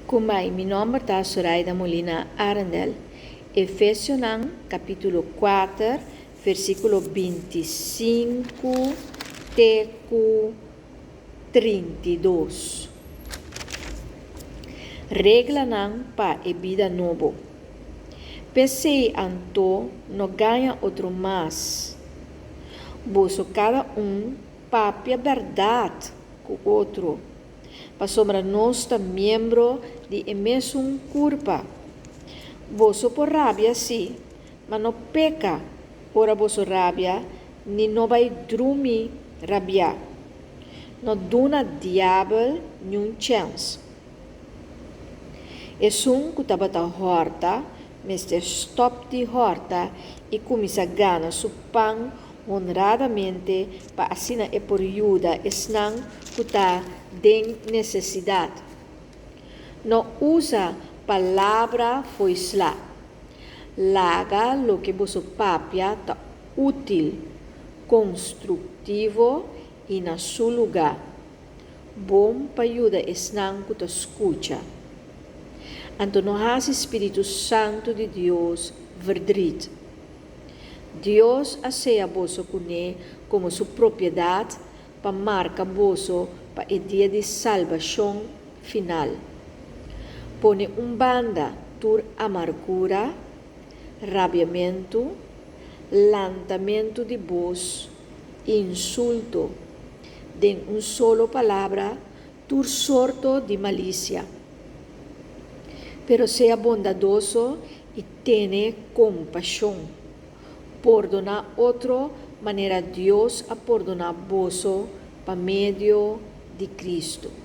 Kumbai, mi nòmber ta Soraida Molina Arendel. Efesionan kapítulo 4, versíkulo 25 te ku 32. Reglanan pa e bida nobo. P'esei anto no gaña otro mas. Boso kada un papia bèrdat ku otro, pasobra nos ta miembro di e mesun kurpa. Boso por rabia sí, ma no peka ora boso rabia ni no bai drumi rabiá. No duna diabel niun chèns. Esun ku tabata hòrta mester stòp di hòrta i kuminsá gana su pan honradamente pa asina e por yuda esnan ku ta den nesesidat. No usa palabra fo'i sla. Laga loke boso papia ta útil, konstruktivo i na su lugá. Bon pa yuda esnan ku ta skucha. Anto no hasi spiritu santu di Dios verdriet. Dios a sea boso kuné komo su propiedat pa marka boso pa e dia di salbashon final. Pone un banda tur amargura, rabiamentu, lantamentu di bos, insulto, den un solo palabra, tur sorto di malisia. Pero sea bondadoso i tene kompashon. Pordoná otro manera Dios a pordoná boso pa medio di Kristu.